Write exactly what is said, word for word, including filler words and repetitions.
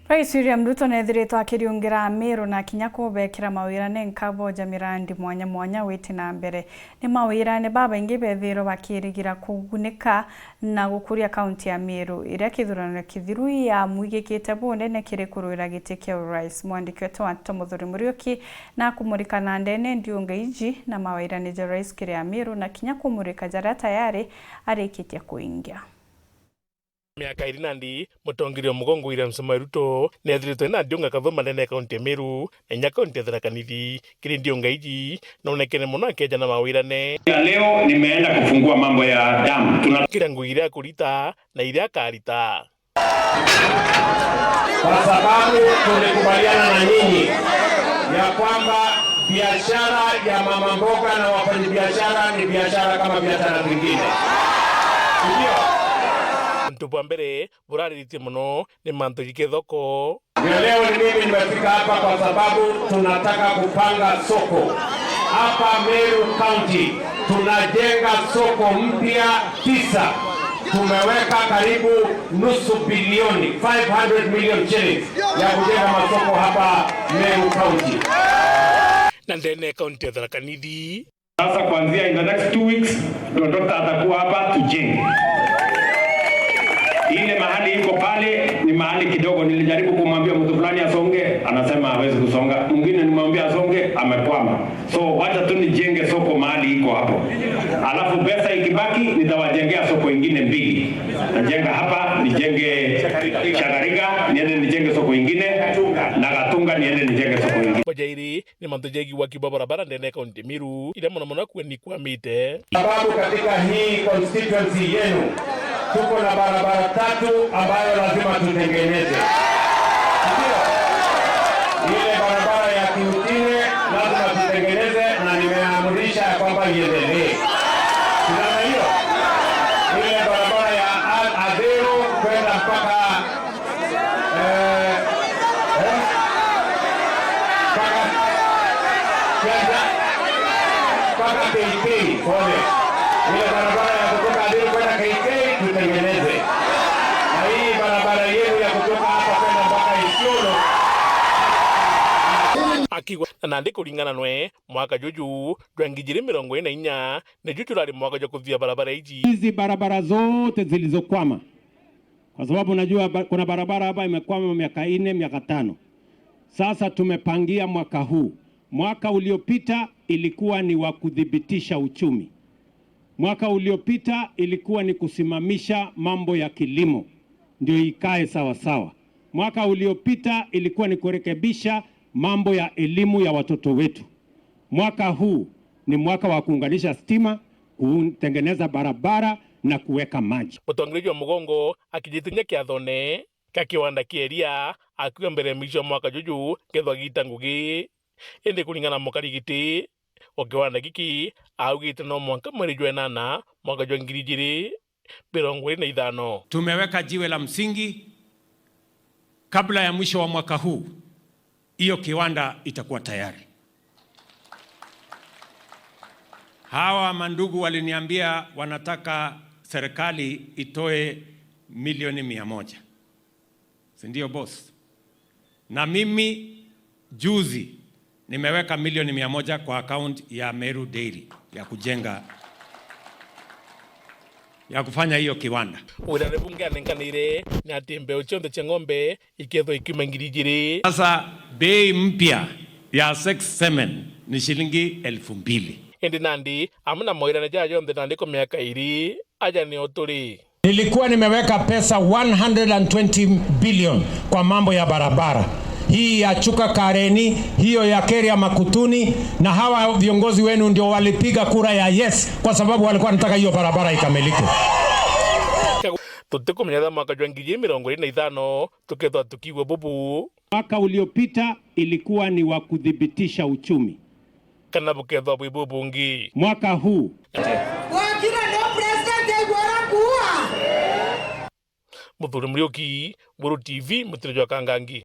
Rais William Ruto neethiritwe akiriungira Amiru na kinya kubekira mawira ni nkabo ja mirandi mwanya mwanya witi na mbere. Ni mawirane babaingi bethirwe bakirigira kugunika na gukuria kaunti ya Meru, iria kithurano kithiru yamwigikite bunene kiri kurwira giti kia urais. Mwandiki wetu wa nteto Muthuri Muriuki na akumurika na ndene ndiunga iji na mawirane ja rais kiri Amiru na kinya kumurika jaria tayari arikitie kuingia. Miaka iri nandi, mutongeria wa mugongo William Samoei Ruto neethiritwe na ndiunga kathuma ndene ya kaunti ya Meru na inya kaunti ya Tharaka Nithi. Kiri ndiunga iji, nonekene mono akeja na mawirane. Ya leo nimeenda kufungua mambo ya dam. Tuna- Kira ngugi iria akurita na iria akarita. Kwa sababu tulikubaliana na nyinyi ya kwamba biashara ya mama mboga na wafanyabiashara ni biashara kama biashara zingine. Ndio. Untu bwa mbere burariritie mono ni mantu jike thoko. Ndio leo ni mimi nimefika hapa kwa sababu tunataka kupanga soko. Hapa Meru County tunajenga soko mpya tisa. Tumeweka karibu nusu bilioni, five hundred million shillings, ya kujenga masoko hapa Meru County. Na ndene kaunti ya Tharaka Nithi. Sasa kuanzia in the next two weeks, ndio doctor atakuwa hapa tujenge. Ile mahali iko pale ni mahali kidogo, nilijaribu kumwambia mtu fulani asonge, anasema hawezi kusonga. Mwingine nimwambia asonge, amekwama. So wacha tu nijenge soko mahali iko hapo. Alafu pesa ikibaki, nitawajengea soko ingine mbili. Najenga hapa, nijenge Chagariga, niende nijenge soko ingine, na Gatunga niende nijenge soko ingine. Bajairi ni mantu jegigwa kiuba barabara ndene ya kaunti Meru, iria mono mono akueni ikwamite. Sababu katika hii constituency yenu, tuko na barabara tatu ambayo lazima tutengeneze. Ndio. Ile barabara ya Kiutine lazima tutengeneze na nimeamrisha ya kwamba iendelee. Unaona hiyo? Ile barabara ya A-, Adhiru kwenda mpaka Eh, eh? Mpaka Kianda, mpaka K K, pole. Ile barabara ya kutoka Adhiru kwenda K K tutengeneze. Na hii barabara yenu ya kutoka hapa kwenda mpaka Isiolo. Akigwa na nandi kuringana nwe, mwaka juju jwa ngiri ijiri mirongo iri na inya niju jurari mwaka jwa kuthia barabara iji. Hizi barabara zote zilizokwama Kwa sababu najua ba-, kuna barabara hapa imekwama miaka nne, miaka tano. Sasa tumepangia mwaka huu. Mwaka uliopita ilikuwa ni wa kuthibitisha uchumi. Mwaka uliopita ilikuwa ni kusimamisha mambo ya kilimo, ndio ikae sawa sawa. Mwaka uliopita ilikuwa ni kurekebisha mambo ya elimu ya watoto wetu. Mwaka huu ni mwaka wa kuunganisha stima, kutengeneza barabara na kuweka maji. Mutongeria jwa mugongo akijitinya kiathone kia kiwanda kia iria, akiuga mbere ya mwisho wa mwaka juju kethwa gita ngugi. Indi kuringana na mukari giti wa kiwanda giki, augite no mwanka mweri jwa enana mwaka jwa ngiri ijiri mirongo iri na ithano. Tumeweka jiwe la msingi, kabla ya mwisho wa mwaka huu, hiyo kiwanda itakuwa tayari. Hawa mandugu waliniambia wanataka serikali itoe milioni mia moja. Si ndio, boss? Na mimi juzi nimeweka milioni mia moja kwa account ya Meru Dairy ya kujenga, ya kufanya hiyo kiwanda. Wirane bunge anenkanire ni ati mbeu cionthe cia ng'ombe ikethwa ikiuma ngiri ijiri. Sasa bei mpya ya sex semen ni shilingi elfu mbili. Indi nandi, amwe na mawirane jaa jonthe nandi kwa miaka iri, aja nio turi. Nilikuwa nimeweka pesa one hundred and twenty billion kwa mambo ya barabara. Hii ya Chuka Kareni, hiyo ya Keria Makutuni, na hawa viongozi wenu ndio walipiga kura ya yes kwa sababu walikuwa wanataka hiyo barabara ikamilike. Tutikumenya tha mwaka jwa ngiri ijiri mirongo iri na ithano tukethwa tukiigua bubu. Mwaka uliopita ilikuwa ni wa kuthibitisha uchumi. Kana bukethwa bwi bubungi. Mwaka huu. Wakira ndio president aigwara kuua. Muthuri Muriuki, Weru T V, mutiro jwa Kangangi.